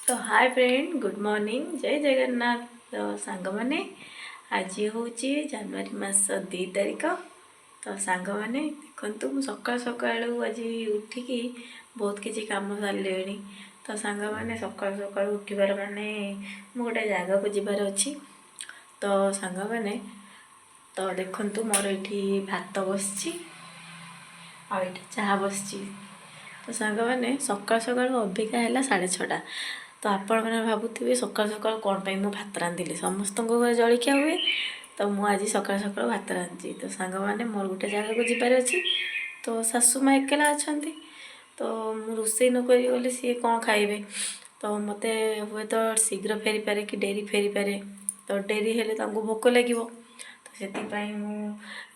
ତ ହାଏ friend, good morning, ଜୟ ଜଗନ୍ନାଥ। ତ ସାଙ୍ଗମାନେ, ଆଜି ହେଉଛି ଜାନୁଆରୀ ମାସ 2 ତାରିଖ। ତ ସାଙ୍ଗମାନେ ଦେଖନ୍ତୁ, ମୁଁ ସକାଳୁ ସକାଳୁ ଆଜି ଉଠିକି ବହୁତ କିଛି କାମ ସାରିଲିଣି। ତ ସାଙ୍ଗମାନେ, ସକାଳୁ ସକାଳୁ ଉଠିବାର ମାନେ ମୁଁ ଗୋଟେ ଜାଗାକୁ ଯିବାର ଅଛି। ତ ସାଙ୍ଗମାନେ, ତ ଦେଖନ୍ତୁ, ମୋର ଏଇଠି ଭାତ ବସିଛି ଆଉ ଏଇଠି ଚାହା ବସିଛି। ତ ସାଙ୍ଗମାନେ, ସକାଳୁ ସକାଳୁ ଅବିକା ହେଲା 6:30। ତ ଆପଣମାନେ ଭାବୁଥିବେ, ସକାଳୁ ସକାଳୁ କ'ଣ ପାଇଁ ମୁଁ ଭାତ ରାନ୍ଧିଲି? ସମସ୍ତଙ୍କ ଘରେ ଜଳଖିଆ ହୁଏ, ତ ମୁଁ ଆଜି ସକାଳୁ ସକାଳୁ ଭାତ ରାନ୍ଧିଛି। ତ ସାଙ୍ଗମାନେ, ମୋର ଗୋଟେ ଜାଗାକୁ ଯିବାର ଅଛି। ତ ଶାଶୁ ମା ଏକଲା ଅଛନ୍ତି, ତ ମୁଁ ରୋଷେଇ ନ କରିବି ଗଲେ ସିଏ କ'ଣ ଖାଇବେ? ତ ମୋତେ ହୁଏତ ଶୀଘ୍ର ଫେରିପାରେ କି ଡେରି ଫେରିପାରେ। ତ ଡେରି ହେଲେ ତାଙ୍କୁ ଭୋକ ଲାଗିବ। ତ ସେଥିପାଇଁ ମୁଁ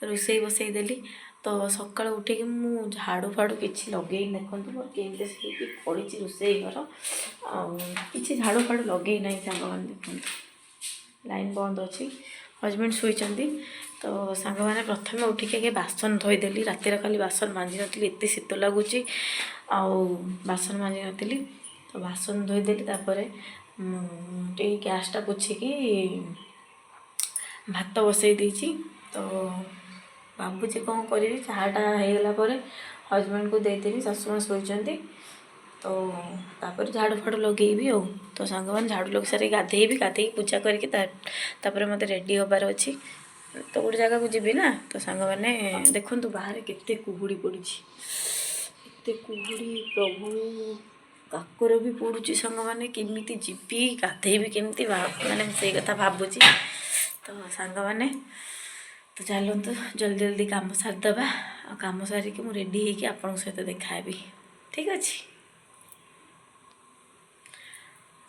ରୋଷେଇ ବସେଇଦେଲି। ତ ସକାଳୁ ଉଠିକି ମୁଁ ଝାଡ଼ୁ ଫାଡ଼ୁ କିଛି ଲଗେଇନି। ଦେଖନ୍ତୁ, ମୋର କେମିତି ହେଇକି ପଡ଼ିଛି ରୋଷେଇ ଘର। ଆଉ କିଛି ଝାଡ଼ୁ ଫାଡ଼ୁ ଲଗେଇ ନାହିଁ। ସାଙ୍ଗମାନେ ଦେଖନ୍ତୁ, ଲାଇନ୍ ବନ୍ଦ ଅଛି, ହଜବେଣ୍ଡ ଶୋଇଛନ୍ତି। ତ ସାଙ୍ଗମାନେ, ପ୍ରଥମେ ଉଠିକି ଆଗେ ବାସନ ଧୋଇଦେଲି। ରାତିରେ କାଲି ବାସନ ମାଜି ନଥିଲି, ଏତେ ଶୀତ ଲାଗୁଛି, ଆଉ ବାସନ ମାଜି ନଥିଲି। ତ ବାସନ ଧୋଇଦେଲି। ତାପରେ ମୁଁ ଟିକେ ଗ୍ୟାସ୍ଟା ପୋଛିକି ଭାତ ବସେଇ ଦେଇଛି। ତ ଭାବୁଛି କ'ଣ କରିବି। ଚାହାଟା ହେଇଗଲା ପରେ ହଜବେଣ୍ଡକୁ ଦେଇଦେବି। ଶାଶୁମା ଶୋଇଛନ୍ତି। ତ ତାପରେ ଝାଡ଼ୁ ଫାଡ଼ୁ ଲଗେଇବି। ଆଉ ତ ସାଙ୍ଗମାନେ, ଝାଡ଼ୁ ଲଗେଇ ସାରିକି ଗାଧେଇବି। ଗାଧେଇକି ପୂଜା କରିକି ତାପରେ ମୋତେ ରେଡ଼ି ହେବାର ଅଛି। ତ ଗୋଟେ ଜାଗାକୁ ଯିବି ନା। ତ ସାଙ୍ଗମାନେ ଦେଖନ୍ତୁ, ବାହାରେ କେତେ କୁହୁଡ଼ି ପଡ଼ିଛି, ଏତେ କୁହୁଡ଼ି ପ୍ରଭୁ। କାକର ବି ପଡ଼ୁଛି। ସାଙ୍ଗମାନେ, କେମିତି ଯିବି, ଗାଧେଇବି କେମିତି, ମାନେ ମୁଁ ସେଇ କଥା ଭାବୁଛି। ତ ସାଙ୍ଗମାନେ, ତ ଚାଲନ୍ତୁ, ଜଲ୍ଦି ଜଲ୍ଦି କାମ ସାରିଦେବା। ଆଉ କାମ ସାରିକି ମୁଁ ରେଡ଼ି ହେଇକି ଆପଣଙ୍କ ସହିତ ଦେଖା ହେବି। ଠିକ୍ ଅଛି,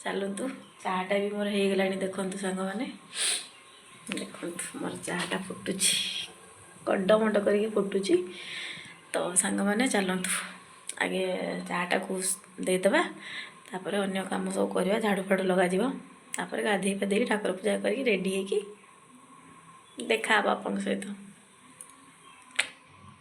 ଚାଲନ୍ତୁ। ଚାହାଟା ବି ମୋର ହେଇଗଲାଣି। ଦେଖନ୍ତୁ ସାଙ୍ଗମାନେ, ଦେଖନ୍ତୁ, ମୋର ଚାହାଟା ଫୁଟୁଛି, କଡ଼ମଟ କରିକି ଫୁଟୁଛି। ତ ସାଙ୍ଗମାନେ, ଚାଲନ୍ତୁ, ଆଗେ ଚାହାଟାକୁ ଦେଇଦେବା, ତାପରେ ଅନ୍ୟ କାମ ସବୁ କରିବା। ଝାଡ଼ୁ ଫାଡ଼ୁ ଲଗାଯିବ, ତାପରେ ଗାଧେଇ ପାଧେଇକି ଠାକୁର ପୂଜା କରିକି ରେଡ଼ି ହେଇକି ଦେଖା ହେବ ଆପଣଙ୍କ ସହିତ।